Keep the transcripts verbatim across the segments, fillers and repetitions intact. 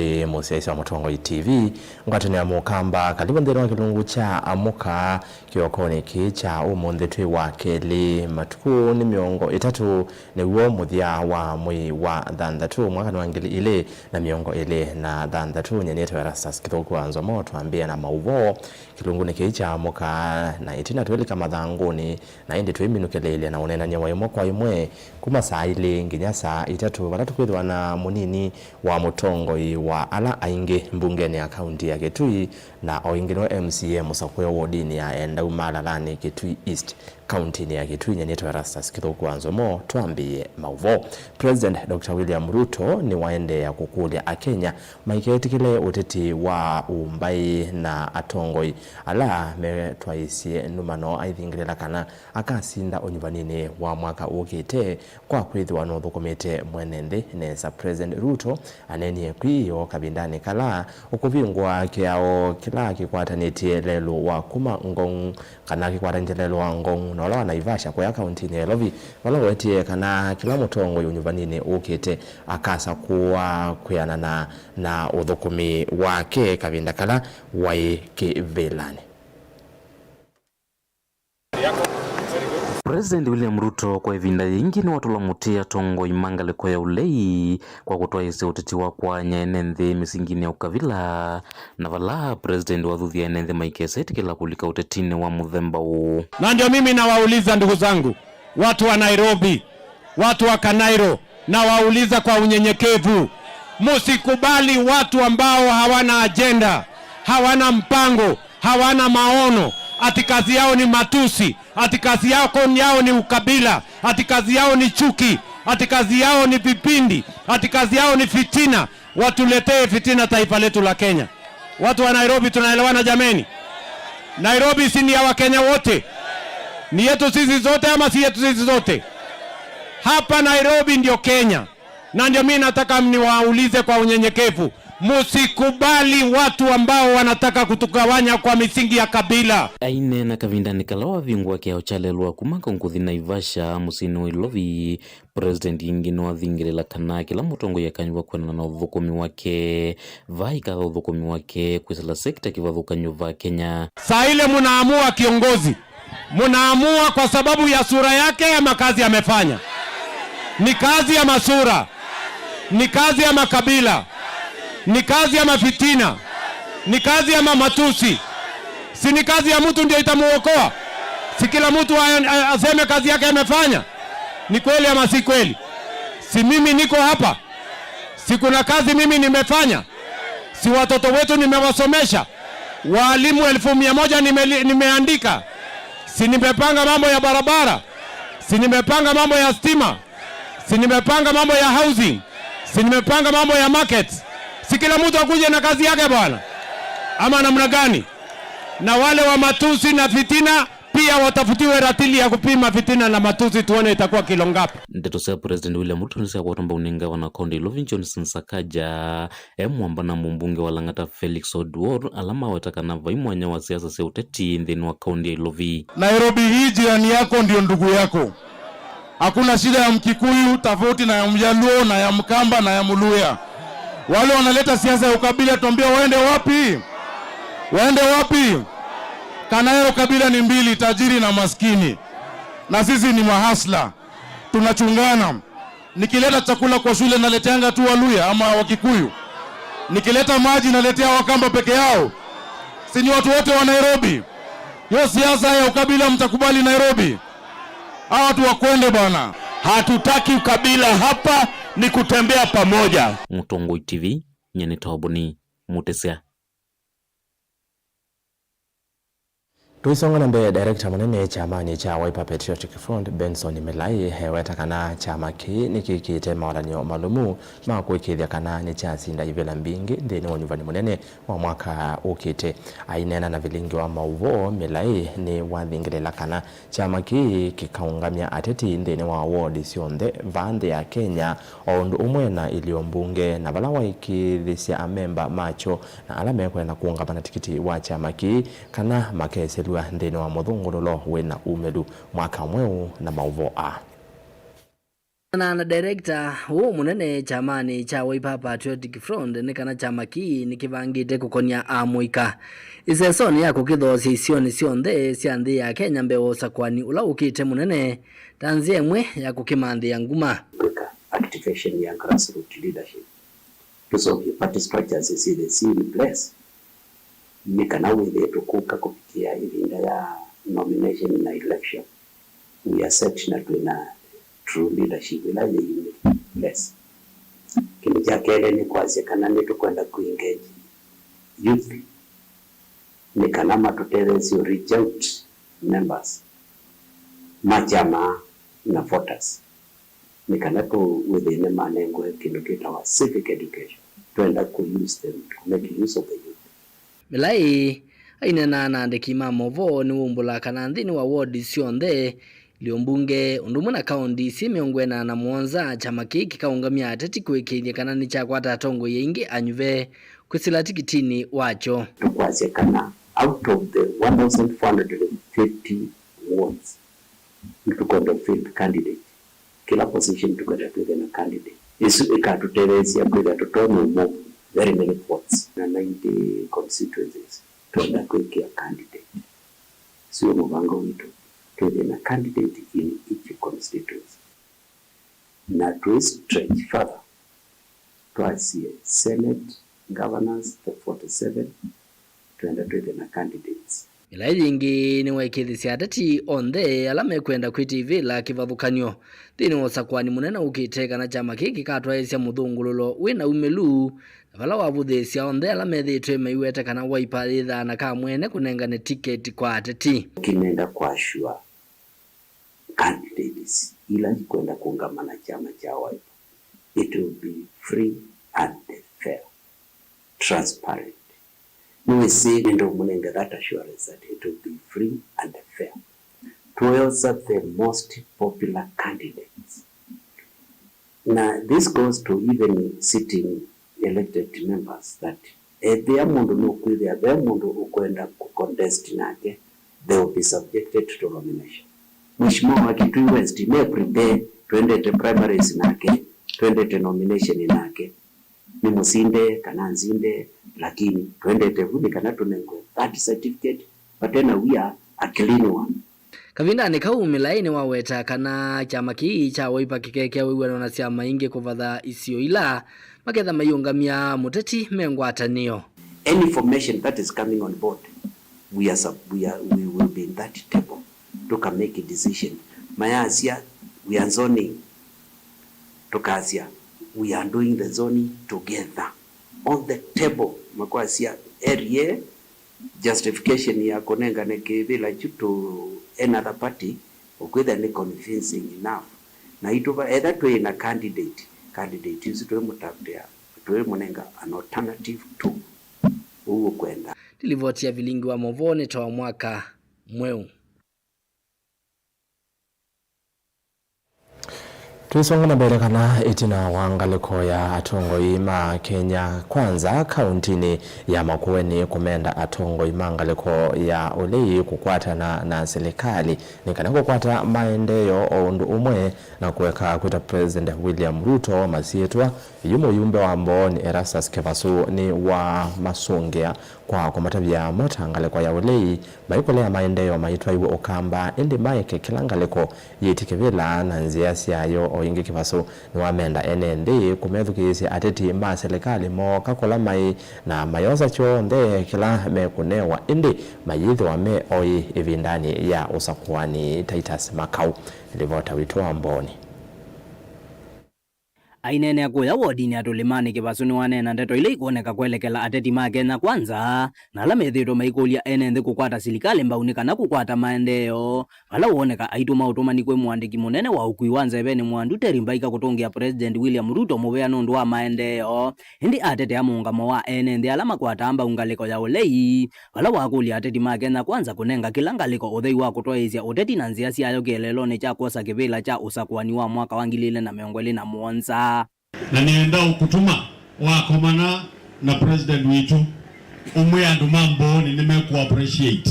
Ĩ, mũsyaĩĩsya wa Mũtongoi T V, ngwatanĩo ya Mũkamba, karibu nthĩnĩ wa kĩlungu kya Amũka kĩokonĩ kĩĩ kya ũmũnthĩ twĩ wa kelĩ. Matukũ nĩ mĩongo ĩtatũ nĩw'o mũthya wa mwei wa thanthatũ, mwaka nĩ wa ngili ilĩ na mĩongo ĩlĩ na thanthatũ. Nyie nĩtawa Erastus Kĩthũku wa Nzomo. Twambĩe na maũvoo kĩlungunĩ kĩĩ kya Amũka, na ĩtina twĩlika mathangũnĩ, na ĩndĩ twĩminũkĩlĩĩlya na ũneenany'a wa ĩmwe kwa ĩmwe kuma saa ilĩ nginya saa itatũ, vala tũkwĩthĩwa na mũnini wa mũtongoi wa ala aingĩ mbungenĩ ya kaunti ya Kitui, na o ĩngĩ nĩwe M C A mũsakũe wodinĩ ya Endau Malalanĩ, Kitui East, kauntinĩ ya Kitui. Nyie nĩtawa Erastus Kĩthũku wa Nzomo. Twambĩĩe maũvoo. President Doctor William Ruto nĩwaendeea kũkũlya Akenya maiketĩkĩle ũteti wa ũmbaĩ na atongoi ala metwaĩsye nũmano aithingĩlĩla kana akasinda ũnyuvaninĩ wa mwaka ũkĩte, kwa kwĩthĩwa nũthũkũmĩte mwene nthĩ nesa. President Ruto aneenie kwĩ ĩoo kavindanĩ kala ũkũvingũa kĩao kĩla kĩkwatanĩtye lelũ wa kuma Ngong, kana kĩkwatanĩtye lelũ wa Ngong na ũla wa Naivasha kũya kauntinĩ ya Nairobi, vala wetie kana kĩla mũtongoi ũnyuvaninĩ ũkĩte akasakũwa kwĩanana na ũthũkũmi wake kavinda kala waĩ kĩvĩlanĩ. President William Ruto kwa ĩvinda yĩngĩ nĩwatũla mũtĩ atongoi ma ngalĩko ya ũlei kwa kũtwaĩĩsya ũteti wa kwaany'a ene nthĩ mĩsinginĩ ya ũkavila, na vala President wathuthya ene nthĩ maikesetĩkĩla kũlika ũtetinĩ wa mũthemba ũũ. Na ndio mimi nawauliza, ndugu zangu, watu wa Nairobi, watu wa Kanairo, nawauliza kwa unyenyekevu, msikubali watu ambao hawana ajenda, hawana mpango, hawana maono, ati kazi yao ni matusi, ati kazi yao, yao ni ukabila, ati kazi yao ni chuki, ati kazi yao ni vipindi, ati kazi yao ni fitina, watuletee fitina taifa letu la Kenya. Watu wa Nairobi, tunaelewana jameni? Nairobi si ni ya Wakenya wote? Ni yetu sisi zote ama si yetu sisi zote? Hapa Nairobi ndio Kenya. Na ndio mimi nataka niwaulize kwa unyenyekevu, msikubali watu ambao wanataka kutugawanya kwa misingi ya kabila. Aineena kavindanĩ kala wavingũa kĩao kya lelũ wa kuma Ngong kũthi Naivasha mũsyĩnĩ wa Nairobi, President ĩngĩ nĩwathingĩlĩla kana kĩla mũtongoi akanyuva kwendana na ũthũkũmi wake. Vai katha ũthũkũmi wake kwĩsĩla sekta kĩvathũkany'o va Kenya. Saa ile mnaamua kiongozi, mnaamua kwa sababu ya sura yake ama kazi amefanya? Ni kazi ama sura? Ni kazi ama kabila? Ni kazi ama fitina? Ni kazi ama matusi? Si ni kazi ya mtu ndio itamuokoa? Si kila mtu a-, a-, aseme kazi yake amefanya? Ni kweli ama si kweli? Si mimi niko hapa? Si kuna kazi mimi nimefanya? Si watoto wetu nimewasomesha? Waalimu elfu mia moja nimeli-, nimeandika? Si nimepanga mambo ya barabara? Si nimepanga mambo ya stima? Si nimepanga mambo ya housing? Si nimepanga mambo ya markets? Si kila mtu akuje na kazi yake bwana? Ama namna gani? Na wale wa matusi na fitina pia watafutiwe ratili ya kupima fitina na matusi, tuone itakuwa kilo ngapi. Ndeto sya President William Ruto nĩsyakwatwa mbau nĩ ngavana wa kaunti ya Nairobi Johnson Sakaja, e mwamba na mũmbunge wa Lang'ata Felix Oduor, ala maweta kana vai mwanya wa siasa sya ũteti nthĩnĩ wa kaunti ya Nairobi. Nairobi hii jirani yako ndio ndugu yako. Hakuna shida ya Mkikuyu tofauti na ya Mjaluo na ya Mkamba na ya Mluya. Wale wanaleta siasa ya ukabila, tuambie waende wapi? Waende wapi? Kanairo kabila ni mbili, tajiri na maskini. Na sisi ni mahasla. Tunachungana. Nikileta chakula kwa shule naleteanga tu Waluya ama Wakikuyu? Nikileta maji naletea Wakamba peke yao? Si ni watu wote wa Nairobi? Hiyo siasa ya ukabila mtakubali Nairobi? Hawa watu wakwende bwana. Hatutaki ukabila hapa, ni kutembea pamoja. Mũtongoi T V, nyie nĩ Toboni Mũtĩsya. Tũisonga na mbee, director mũnene kyamanĩ kya Wiper Patriotic Front, Benson Milai, eweta kana kyama kĩĩ nĩkĩkĩte mawatany'o malũmu ma kũĩkĩĩthya kana nĩkyasinda ivĩla mbingĩ nthĩnĩ wa ũnyuvani mũnene wa mwaka ũkĩte. Aineena na vilingi wa maũvoo, Milai nĩwathingĩlĩla kana kyama kĩĩ kĩkaũngamya ateti nthĩnĩ wa ward syonthe vaa nthĩ ya Kenya, o ũndũ ũmwe na ilio mbunge, na vala waĩkĩĩthĩsya amemba makyo na ala mekwenda kũũngama na tikiti wa kyama kĩĩ kana makesĩlw'a nthĩnĩ wa mũthũngũlũlo wĩna umĩlu mwaka mweũ na maũvoo aa. Na, na director ũũ mũnene kyamanĩ kya Wiper Patriotic Front nĩ kana kyama kĩĩ nĩkĩvangĩte kũkonya amũika ĩsesonĩ ya kũkĩthoosya isionĩ syonthe sya nthĩ ya Kenya mbee wa ũsakũani ũla ũkĩte mũnene ta nzĩa ĩmwe ya kũkĩmanthĩa nguma. Kwĩka activation ya grassroots leadership, tũseũvye party structures syĩthĩe syĩ in place, nĩ kana wĩthĩe tũkũka kũvikĩa ĩvinda ya nomination na election, we are set na twĩ na true leadership ĩla yĩ in place. Kĩndũ kya kelĩ nĩ kwasya kana nĩtũkwenda kũ engage youth nĩ kana matũtetheesye ũ reach out members ma kyama na voters, nĩ kana tũ wĩthĩe nĩmanengwe kĩndũ kĩtawa civic education. Twenda kũ use them, to make use of the youth. Mĩlaĩ aineenaa na andĩki ma movoo nĩwaumbũla kana nthĩnĩ wa ward syonthe, ilio mbunge ũndũ ũmwe na kaũnti syĩ mĩongo ĩna na mũonza, kyama kĩĩ kĩkaũngamya ateti kũĩkĩĩthya kana nĩkyakwata atongoi aingĩ anyuve kwĩsĩla tikitinĩ wakyo. Tũkwasya kana out of the one thousand four hundred and fifty wards, nĩtũkwenda field candidate. Kĩla position tũkwenda twĩthĩe na candidate. Ĩsu ĩkatũtetheesya kwĩthĩa tũtonya move very many votes. Na ninety constituencies twenda kwĩkĩa candidate. Sio mũvango witũ twĩthĩe na candidate in each constituency. Na twĩ stretch further, twasye Senate, governors, the forty-seven, twenda twĩthĩe na candidates. Mĩlaĩ yĩngĩ nĩwaĩkĩĩthĩsya ateti onthe ala mekwenda kwĩtĩĩvĩla kĩvathũkany'o nthĩnĩ wa ũsakũani mũnene ũkĩte kana kyama kĩĩ kĩkatwaĩĩsya mũthũngũlũlo wĩ na umĩlu, na vala wavũthĩĩsya onthe ala methĩĩtwe maiweta kana Wiper yĩthaa na kamwene kũnengane tiketi kwa ateti. Kĩnenda kwashua candidates ila ikwenda kũngama na kyama kya Wiper, it will be free and fair, transparent. Nĩwĩsĩ nĩndũmũnenga that assurance that it will be free and fair. Twosa the most popular candidates. Na this goes to even sitting elected members that ethĩa mũndũ nũkwĩthĩa ve mũndũ ũkwenda kũ contest nake, they will be subjected to nomination. Mheshimiwa wa Kitui West, me prepare, twendete primaries nake, twendete nomination nake. Nĩ mũsinde kana nzinde, lakini twendete vu nĩ kana tũnengwe that certificate, vate na wia, a clean one. Kavindanĩ kau, Mĩlaĩ nĩwaweta kana kyama kĩĩ kya Wiper kĩkekĩa wĩw'ano na syama ingĩ kũvatha isio ila maketha maiũngamya mũteti me ngwatanĩo. Any formation that is coming on board, we are sub-, we are, we will be in that table. Tũka make a decision. Mayasya, we are zoning. Tũkasya, we are doing the zoning together. On the table, makwasya, area, justification ya kũnengane kĩvĩla kyu to another party, ũkwĩthĩa nĩ convincing enough. Na itũva, etha twĩ na candidate, candidate ũsu twĩmũtavutĩa, twĩmũnenga an alternative to ũu ũkwenda. Nĩ livoti ya vilingi wa movoo nĩ Toa Mwaka Mweũ. Twĩsonga na mbele kana ĩtina wa ngalĩko ya atongoi ma Kenya Kwanza kauntinĩ ya Makueni kũmenda atongoi ma ngalĩko ya ũlei kũkwatana na silikalĩ nĩ kana kũkwata maendeeo o ũndũ ũmwe na kũeka kwĩta President William Ruto masyĩtwa. Yu mũyumbe wa Mbooni Erastus Kĩvasu nĩwamasũngĩa kwa kũmatavya mo ta ngalĩko ya ũlei maikũlea maendeeo maitwaiwe ũkamba, ĩndĩ maeke kĩla ngalĩko yĩtĩ kĩvĩla na nzĩa syayo. O ĩngĩ Kĩvasu nĩwamenda ene nthĩ kũmethukĩĩsya ateti ma silikalĩ mooka kũla maĩ na mayosa kyonthe kĩla mekũnewa, ĩndĩ mayĩthĩwa me oĩ ĩvindanĩ ya ũsakũani. Titus Makau, livota witũ wa Mbooni. Aineenea kũya wodinĩ ya Tũlĩmanĩ, Kĩvasu nĩwaneena ndeto ila ikwoneka kwelekela ateti ma Kenya Kwanza, na ala methĩĩtwe maikũlya ene nthĩ kũkwata silikalĩ mbau nĩ kana kũkwata maendeeo, vala woneka aitũma ũtũmani kwĩ mũandĩki mũnene wa ũkui wa nzevenĩ mwandu Terry Mbaika kũtũngĩa President William Ruto mũvea nũndũ wa maendeeo. Ĩndĩ atetea mũũngamo wa ene nthĩ ala makwataa mbau ngalĩko ya ũlei, vala wakũlya ateti ma Kenya Kwanza kũnenga kĩla ngalĩko ũthei wa kũtwaĩĩsya ũteti na nzĩa syayo kĩeleelonĩ kya kwosa kĩvĩla kya ũsakũani wa mwaka wa ngili ilĩ na mĩongo ĩlĩ na mũonza. Na nĩenda ũkũtuma wakomana na President witũ, ũmwe andũ ma Mbooni nĩmekũ appreciate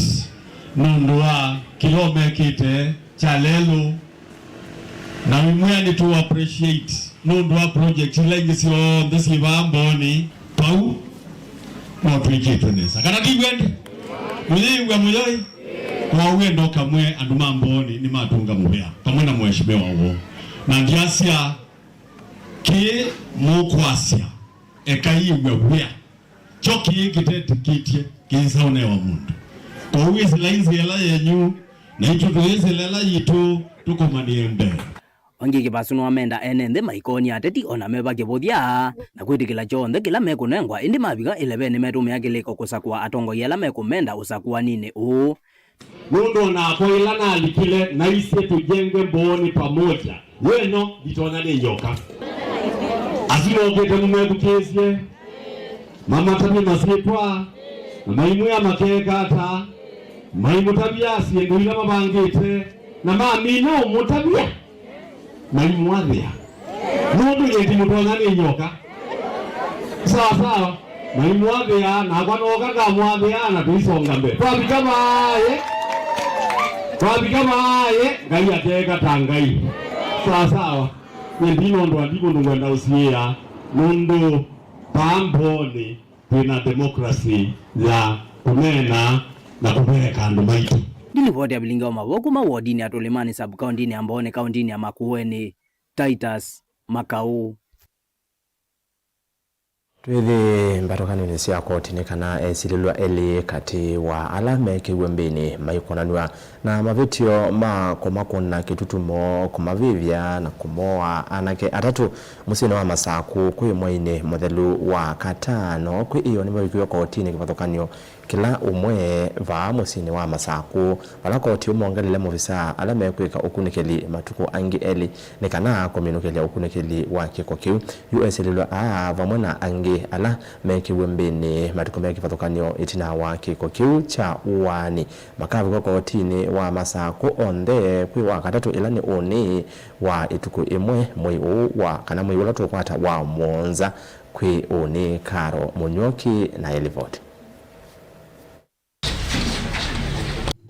nũndũ wa kĩla ũmekĩte kya lelũ. Na imwe nĩ tũ appreciate nũndũ wa project ila ingĩ syonthe syĩ vaa Mbooni, vau no twĩkĩtwe nesa. Kana ti w'o ĩndĩ? Mũyĩw'a mũyoi? Kwa wendo kamwe andũ ma Mbooni nĩmatũnga mũvea, vamwe na mheshimiwa woo. Na ndiasya kĩĩ mũkwasya, eka yĩw'a wĩa. Kyo kĩĩ kĩtetĩkĩtye kĩisaũnewa mũndũ. Kwoou ĩsĩlai nzĩa ĩla yenyu, naitũ tũyĩsĩla ĩla yitũ, tũkomanĩe mbee. Wangi Kivasu nĩwamenda ene nthĩ maikony'a ateti o na me va kĩvũthya na kwĩtĩkĩla kyonthe kĩla mekũnengwa, ĩndĩ mavika ĩlevenĩ metũmĩa kĩlĩko kũsakũa atongoi ala mekũmenda ũsakũaninĩ ũũ. Nũndũ o nakwa ĩla nalikile naisye tujenge Mbooni pamoja, yo ĩno nditonya nĩ yoka. Asu mokĩte mũmethukĩĩsye, mamatavye masyĩtwa, na maimwĩa makeeka ata, maimũtavya syĩndũ ila mavangĩte, na mamina ũmũtavya. Naimwathĩa. Nũndũ nyie ndimũtonya nĩ nyoka. Sawa sawa. Naimwathĩa, nakwa nooka ngamwathĩa, na tũisonga mbee. Twavika vaaĩ. Twavika vaaĩ, Ngai akeeka ta Ngai. Sawa sawa. Nyie ndinondũ andi mũndũ ngwenda ũsiĩĩa. Nũndũ vaa Mbooni twĩ na democracy ya kũneena na kũveeka andũ maitũ. Ndilivoti ya vilingi wa mavoo kuma wodini ya Tũlĩmanĩ, sub-kaũntinĩ ya Mbooni, kaũntinĩ ya Makueni, Titus Makau. Twĩthĩ mbatũkanĩonĩ sya koti nĩ kana esilĩlwa elĩ katĩ wa ala mekĩw'e mbĩnĩ maikonanw'a na mavĩtyo ma kũmakũna kĩtutumo, kũmavĩvya na kũmoa anake atatũ mũsyĩnĩ wa Masaku kwĩ mweinĩ mũthelu wa katano. Kwĩ ĩoo nĩmavikiw'e kotinĩ kĩvathũkany'o kĩla ũmwe vaa mũsyĩnĩ wa Masaku, vala koti ũmongelile movisaa ala mekwĩka ũkunĩkĩli matukũ angĩ elĩ nĩ kana kũminũkĩlya ũkunĩkĩli wa kĩko kĩu. Yu esilĩlwa aa vamwe na angĩ ala mekĩw'e mbĩnĩ matukũ me kĩvathũkany'o ĩtina wa kĩko kĩu kya ũaani. Makavikwa kotinĩ wa Masaku onthe kwĩ wa katatũ, ĩla nĩ ũnĩ wa ĩtukũ ĩmwe mwei ũũ wa, kana mwei ũla tũkwata wa mũonza kwĩ ũnĩ. Karo Mũnyuoki na ĩlivoti.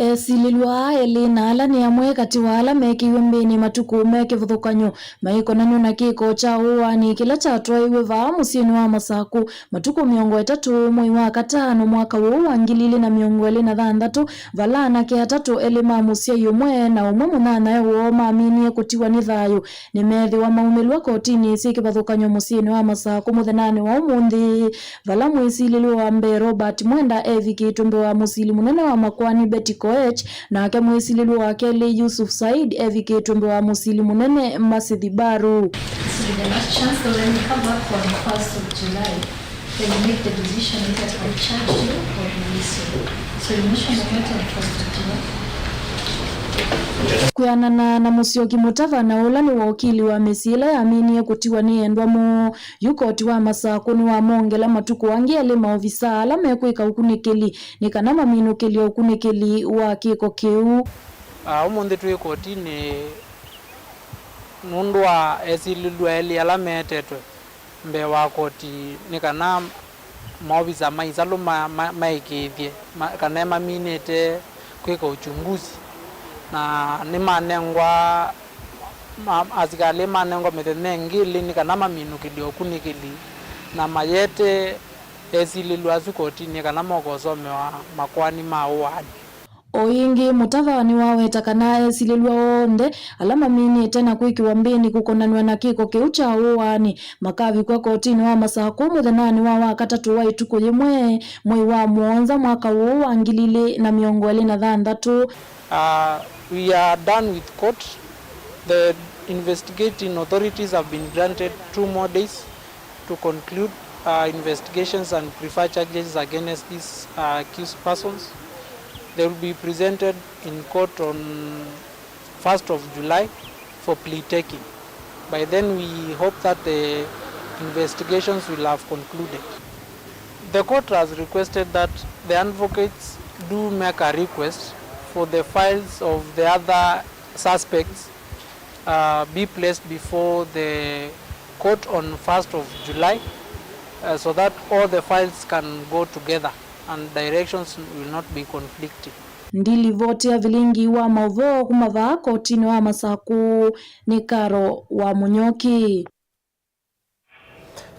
Esilĩlwa aa elĩ na ala nĩ amwe katĩ wa ala mekĩiwe mbĩnĩ matukũ me kĩvathũkany'o maikonanw'a na kĩko kya ũaani kĩla kyatwaĩwe vaa mũsyĩnĩ wa Masaku matukũ mĩongo ĩtatũ mwei wa katano mwaka ũũ wa ngili ilĩ na mĩongo ĩlĩ na thanthatũ, vala anake atatũ, elĩ ma mũsyai ũmwe na ũmwe mũnyanyae woo, maminie kũtiwa nĩ thayũ, nĩmeethĩwa maumĩlw'a kotinĩ syĩ kĩvathũkany'o mũsyĩnĩ wa Masaku mũthenyanĩ wa ũmũnthĩ, vala mwĩsilĩlwa wa mbee Robert Mwenda evikĩtwe mbee wa mũsili mũnene wa makoani Betty Koech, nake mwĩsilĩlwa wa kelĩ Yusuf Said evikĩtwe mbee wa mũsili mũnene Mercy Thibaru. This will be the last chance, so when we come back on first of July, then we make the decision either to discharge you or release you. So you mentioned the matter on first of July. Kwĩanana na Mũsyoki Mũtava, na ũla nĩ wokili wa mĩsyĩ ĩla yaminie kũtiwa nĩ endwa moo, yu koti wa Masaku nĩwamongela matukũ angĩ elĩ maovisaa ala mekwĩka ũkunĩkĩli nĩ kana maminũkĩlye ũkunĩkĩli wa kĩko kĩu. Ah, ũmũnthĩ twĩ kotinĩ nũndũ wa esilĩlwa elĩ ala meetetwe mbee wa koti nĩ kana maovisa ma isalũ ma, ma, maĩkĩĩthye ma, kana nĩmaminĩte kwĩka uchunguzi, na nĩmanengwa ma, asikalĩ manengwa mĩthenya ĩngĩ ĩlĩ nĩ kana maminũkĩlye ũkunĩkĩli, na mayete esilĩlwa asu kotinĩ kana mokosomewa makoani ma ũaani. O ĩngĩ, Mũtava nĩwaweta kana esilĩlwa onthe ala maminĩte na kwĩkĩwa mbĩnĩ kũkonanw'a na kĩko kĩu kya ũaani makavikwa kotinĩ wa Masaku mũthenyanĩ wa wakatatũ wa ĩtukũ yĩmwe mwei wa mũonza mwaka ũũ wa ngili ilĩ na mĩongo ĩlĩ na thanthatũ. Uh, we are done with court. The investigating authorities have been granted two more days to conclude, uh, investigations and prefer charges against these, uh, accused persons. They will be presented in court on first of July for plea taking. By then, we hope that the investigations will have concluded. The court has requested that the advocates do make a request for the files of the other suspects, uh, be placed before the court on first of July, uh, so that all the files can go together and directions will not be conflicting. Ndilivoti ya vilingi wa maũvoo kuma vaa kotinĩ wa Masakũ nĩ Karo wa Mũnyoki.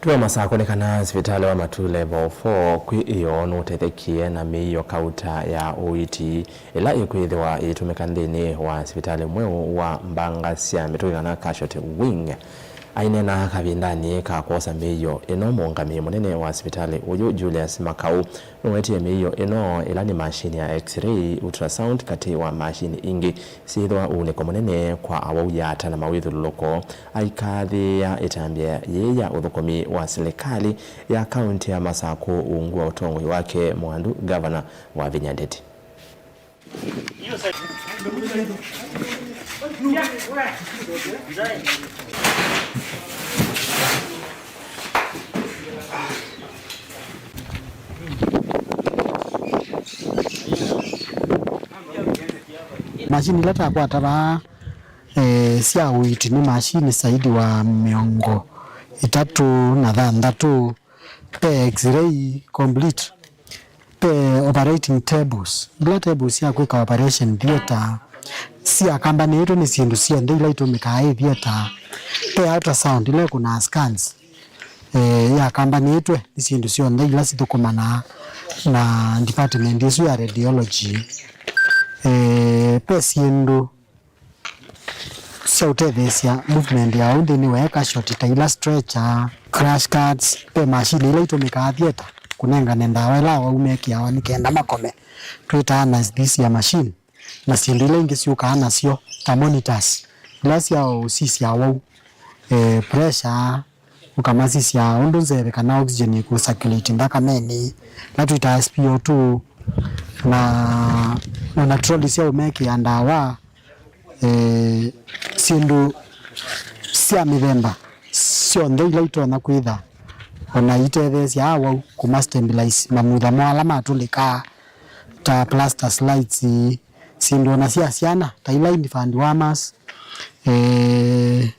Twĩ Masakũ nĩ kana sivitalĩ wa Matu Level four kwĩ ĩoo nũtethekie na mĩio kauta ya ũiiti ĩla ĩkwĩthĩwa ĩitũmĩka nthĩnĩ wa sivitalĩ mweũ wa mbanga sya mĩtũkĩ kana casualty wing. Aineena kavindanĩ ka kwosa mĩio ĩno, mũũngamĩi mũnene wa sivitalĩ ũyũ Julius Makau nũwetie mĩio ĩno, ĩla nĩ mashini ya X-ray, ultrasound, katĩ wa mashini ingĩ, syĩthĩwa ũunĩko mũnene kwa awau ya ata na mawĩthyũlũlũko. Aikathĩĩa ĩtambya yĩĩ ya ũthũkũmi wa silikalĩ ya kaunti ya Masakũ ungu wa ũtongoi wake mwandu, ngavana Wavinya Ndeti. Mashini ila takwata vaa, eh, sya ũiiti nĩ mashini zaidi wa mĩongo ĩtatũ na thanthatũ. Ve X-ray complete, ve operating tables, ila tables sya kwĩka operation theatre syakambanĩĩtwe nĩ syĩndũ syonthe ila itũmĩkaa ĩ theatre, ve ultrasound ila ĩkũnaa scans, eh, yakambanĩĩtwe nĩ syĩndũ syonthe ila sithũkũmanaa na department ĩsu ya radiology. Eh, ve syĩndũ sya ũtetheesya movement ya ũu nthĩnĩ wa eka shoti ta ila stretcher, crash carts, ve mashini ila itũmĩkaa theatre kũnengane ndawa ila awau mekĩawa nĩ kenda makome, twĩtaa anesthesia machine, na syĩndũ ila ingĩ syũkaa nasyo ta monitors ila sya ũsisya awau, eh, pressure, ũkamasisya ũndũ nzeve kana oxygen ĩkũ circulate nthakamenĩ, ila twĩtaa S P O two, na, na, na trolley sya ũmekĩa ndawa, eh, syĩndũ sya mĩthemba syonthe ila itonya kwĩtha ona itetheesya awau kũma stabilize, mamutha moo ala matũlĩkaa ta plaster slides, syĩndũ ona sya syana ta ila infant warmers, eh,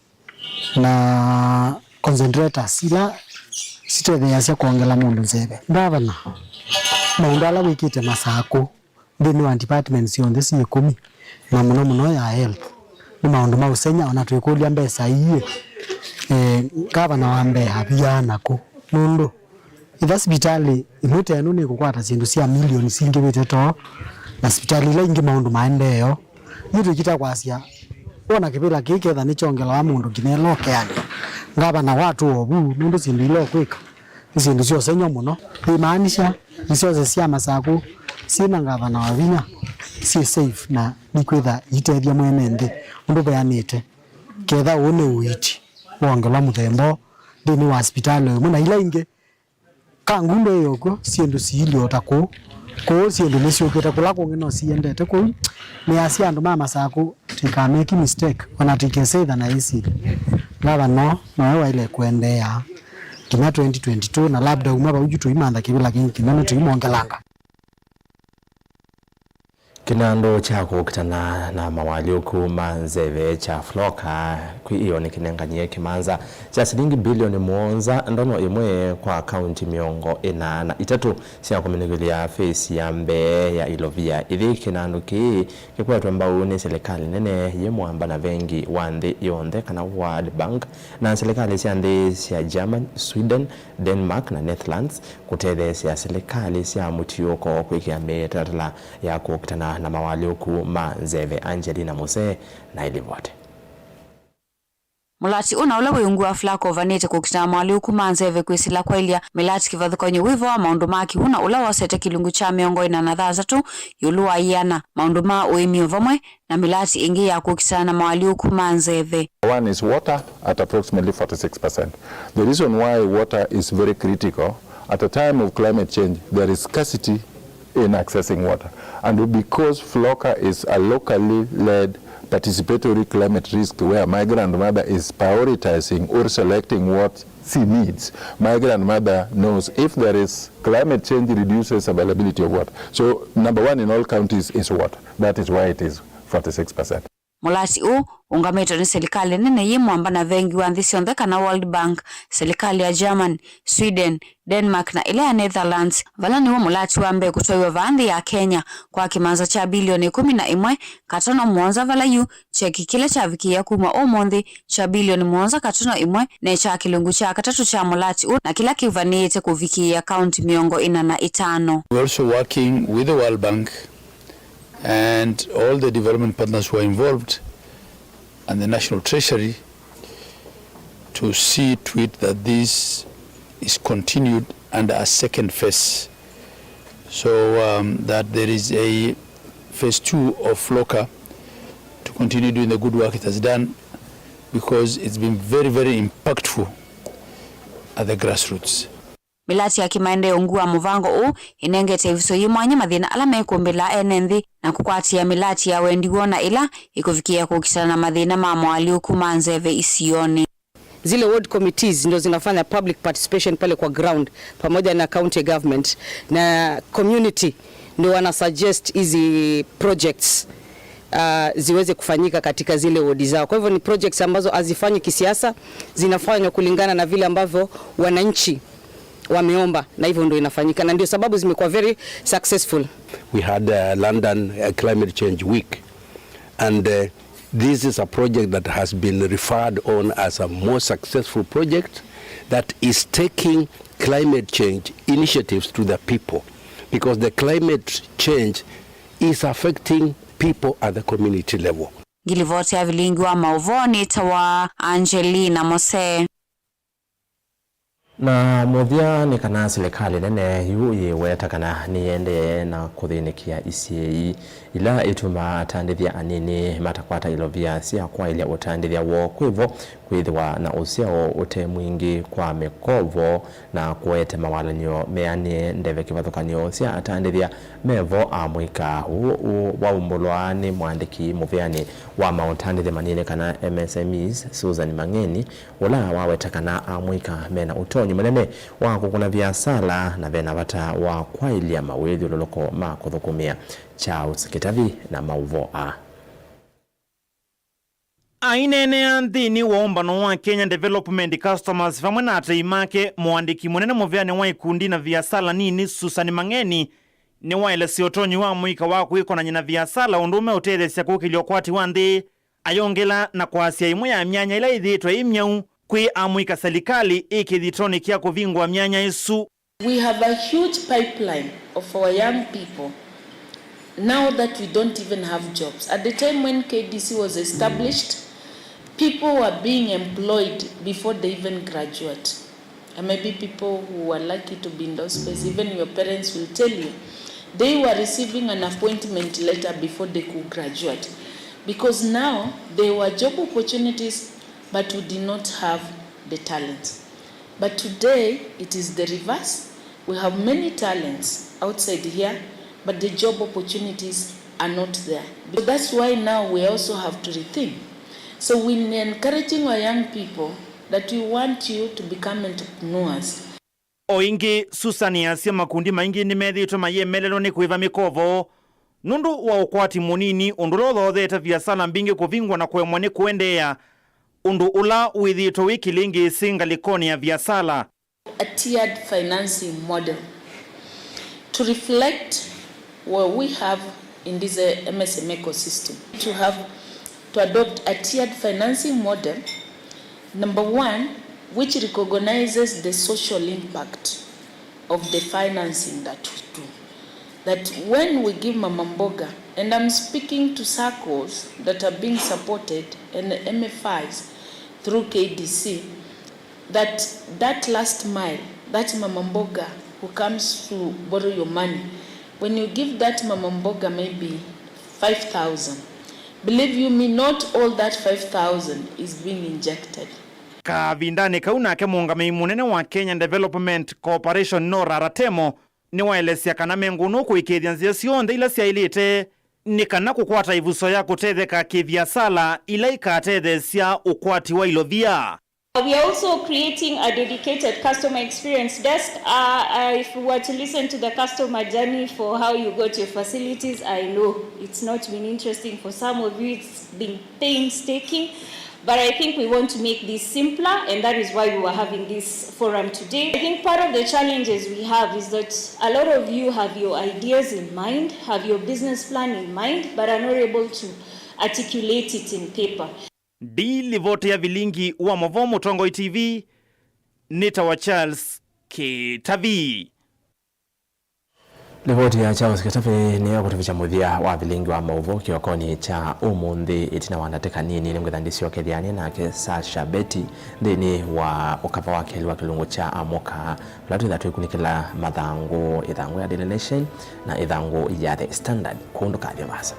na concentrators ila sitetheeasya kwongela mũndũ nzeve. Ngavana, maũndũ ala wĩkĩte Masakũ nthĩnĩ wa departments syonthe syĩ ĩkũmi, na mũno mũno ya health, nĩ maũndũ ma ũsenya, ona twĩkũlya mbesa ii, eh, ngavana wa mbee aviaa nakũ? Nũndũ ĩtha sivitalĩ ĩmwe ta ĩno nĩkũkwata syĩndũ sya milioni singĩvĩte too, na sivitalĩ ila ingĩ maũndũ maendee o, ithyĩ twĩkita kwasya, wona kĩvĩla kĩĩ ketha nĩkyongelawa mũndũ nginya ĩla ũkeanĩ, ngavana watũa ovu, nũndũ syĩndũ ila ũkwĩka nĩ syĩndũ sya ũsengy'o mũno. Ĩmaanisha nĩ syose sya Masakũ syĩ na ngavana wa vinya syĩ safe na nikwĩtha iitethya mwene nthĩ ũndũ veanĩte, ketha ũũ nĩ ũiiti wongelwa mũthemba ũũ nthĩnĩ wa sivitalĩ o ĩmwe na ila ingĩ. Kangundo ĩyo kw'o, syĩndũ siilye o ta kũu. Kũu syĩndũ nĩsyũkĩte kũla kũngĩ no siendete kũu. Nĩasya andũ ma Masakũ tũikameki mistake, ona tũikese ĩtha na ĩsili. Ngavana nowe waĩle kũendeea nginya twenty twenty-two, na labda uma vau yu tũimantha kĩvĩla kĩngĩ kĩnene tũimwongelanga. Kĩnandũ kya kũkitana na mawalyũku ma nzeve kya Floka kwĩ ĩoo nĩkĩnenganie kĩmanza kya silingi bilioni mũonza ndono ĩmwe kwa akaunti mĩongo ĩna na itatũ sya kũminĩkĩlya phase ya mbee ya ilovia. Ĩthi kĩnandũ kĩĩ kĩkwetwe mbau nĩ silikalĩ nene yĩ mũamba na vengi wa nthĩ yonthe kana World Bank, na silikalĩ sya nthĩ sya Germany, Sweden, Denmark na Netherlands kũtetheesya silikalĩ sya mũtiũko kwĩkĩa mĩtalatala ya kũkitana na mawalyũku ma nzeve. Angelina Muse na ĩlivoti. Mũlati ũna ũla wĩ ungu wa Flacco ũvanĩte kũkitana na mawalyũku ma nzeve kwĩsĩla kwaĩlya mĩlati kĩvathũkany'o wĩ vo wa maũndũ ma kĩw'ũ na ũla wosete kĩlungu kya mĩongo ĩna na thanthatũ ĩũlũ wa ĩana, maũndũ ma ũĩmi o vamwe na mĩlati ĩngĩ ya kũkitana na mawalyũku ma nzeve. One is water at approximately forty-six percent. The reason why water is very critical, at a time of climate change, there is scarcity in accessing water. And because Floka is a locally led participatory climate risk where my grandmother is prioritizing or selecting what she needs, my grandmother knows if there is climate change reduces availability of water. So number one in all counties is water. That is why it is forty-six percent. Mũlati ũũ ũngamĩtwe nĩ silikalĩ nene yĩ mwamba na vengi wa nthĩ syonthe kana World Bank, silikalĩ ya German, Sweden, Denmark na ĩla ya Netherlands, vala nĩw'o mũlati wa mbee kũtwaiwa vaa nthĩ ya Kenya kwa kĩmanza kya bilioni ĩkũmi na ĩmwe katono mũonza, vala yu kyeki kĩla kyavikĩĩa kuma ũmũnthĩ kya bilioni mũonza katono ĩmwe ne kya kĩlungu kya katatũ kya mũlati ũũ na kĩla kĩuvanĩĩte kũvikĩĩa kaunti mĩongo ĩna na ĩtano. We're also working with the World Bank and all the development partners who are involved and the National Treasury to see to it that this is continued under a second phase, so um, that there is a phase two of Loka to continue doing the good work it has done, because it's been very, very impactful at the grassroots. Mĩlati ya kĩmaendeeo ungu wa mũvango ũũ ĩnengete ĩvuso yĩ mwanya mathĩna ala mekũmbĩlaa ene nthĩ na kũkwatĩĩa mĩlati ya wendi woo na ĩla ĩkũvikĩĩa kũkitana na mathĩna ma moalyũku ma nzeve isionĩ. Zile ward committees ndo zinafanya public participation pale kwa ground pamoja na county government na community, ndio wana suggest hizi projects uh, ziweze kufanyika katika zile wodi zao. Kwa hivyo ni projects ambazo hazifanyi kisiasa, zinafanywa kulingana na vile ambavyo wananchi wameomba, na hivyo ndio inafanyika, na ndio sababu zimekuwa very successful. We had uh, London uh, Climate Change Week, and uh, this is a project that has been referred on as a more successful project that is taking climate change initiatives to the people, because the climate change is affecting people at the community level. Ngilivoti ya vilingi wa maũvoo nĩtawa Angelina Mose. Na mũthya nĩ kana silikalĩ nene yu yĩweta kana nĩyendee na kũthĩnĩkĩa isyĩi ila itumaa atandĩthya anini matakwata ilovia sya kwaĩlya ũtandĩthya woo kwĩvo kwĩthĩwa na ũsyao ũte mwingĩ kwa mĩkovo na kũete mawalany'o meanĩe ndeve kĩvathũkany'o sya atandĩthya mevo amũika. Ũũ waumbũlwa nĩ mwandĩki mũvĩanĩ wa maũtandĩthya manini kana M S M Es, Susan Mang'eni, ũla waweta kana amũika mena ũtonyi mũnene wa kũkũna viasala na vena vata wa kwaĩlya mawĩthyũlũlũko ma kũthũkũmĩa. Charles Kĩtavi na maũvoo aa. Aineenea nthĩnĩ wa ũmbano wa Kenya Development Customers vamwe na atei make, mũandĩki mũnene mũvĩanĩ wa ikundi na viasala nini Susan Mang'eni nĩwaelesya ũtonyi wa amũika wa kwĩkonany'a na viasala ũndũ ũmeũtetheesya kũkĩlya ũkwati wa nthĩ. Ayongela na kwasya ĩmwe ya myanya ĩla yĩthĩĩtwe ĩ myaũ kwĩ amũika selikalĩ ĩ kĩthitonĩ kya kũvingũa myanya ĩsu. We have a huge pipeline of our young people now that we don't even have jobs. At the time when K D C was established, people were being employed before they even graduate. And maybe people who were lucky to be in those spaces, even your parents will tell you, they were receiving an appointment letter before they could graduate. Because now there were job opportunities, but we did not have the talents. But today, it is the reverse. We have many talents outside here, but the job opportunities are not there. So that's why now we also have to rethink. So we're encouraging our young people that we want you to become entrepreneurs. O ĩngĩ, Susan asya makundi maingĩ nĩmethĩĩtwe mayĩemelelwa nĩ kũĩva mĩkovo nũndũ wa ũkwati mũnini, ũndũ ũla ũthoothete viasala mbingĩ kũvingwa na kũemwa nĩ kũendeea, ũndũ ũla wĩthĩĩtwe wĩ kĩlĩngĩĩsĩ ngalĩkonĩ ya viasala. A tiered financing model to reflect what we have in this uh, M S M E ecosystem. To have to adopt a tiered financing model, number one, which recognizes the social impact of the financing that we do. That when we give mama mboga, and I'm speaking to circles that are being supported and M F Is through K D C, that that last mile, that mama mboga who comes to borrow your money, when you give that mama mboga maybe five thousand, believe you me, not all that five thousand is being injected. Kavindanĩ kau nake mũũngamĩi mũnene wa Kenya Development Corporation Nora Ratemo nĩwaelesya kana mengũnũ kũĩkĩĩthya nzĩa syonthe ila syaĩlĩte nĩ kana kũkwata ĩvuso ya kũtetheka kĩviasala ila ikatetheesya ũkwati wa ilovia. We are also creating a dedicated customer experience desk. Uh, uh, if you were to listen to the customer journey for how you got your facilities, I know it's not been interesting for some of you. It's been painstaking, but I think we want to make this simpler, and that is why we were having this forum today. I think part of the challenges we have is that a lot of you have your ideas in mind, have your business plan in mind, but are not able to articulate it in paper. Ndi livoti ya vilingi wa Mavo Mũtongoi T V, nĩtawa Charles Kĩtavi. Livoti ya Charles Kĩtavi nĩyo kũtũvikya mũthya wa vilingi wa maũvoo kĩokonĩ kya ũmũnthĩ. Ĩtina wa ndatĩka nini, nĩngwĩtha ndĩsyokethya nĩ nake Sasha Betty nthĩnĩ wa ũkava wa kelĩ wa kĩlungu kya Amũka, ũla twĩtha twĩkunĩkĩla mathangũ, ĩthangũ ya Daily Nation na ĩthangũ ya The Standard. Kũu ndũkathye vaasa.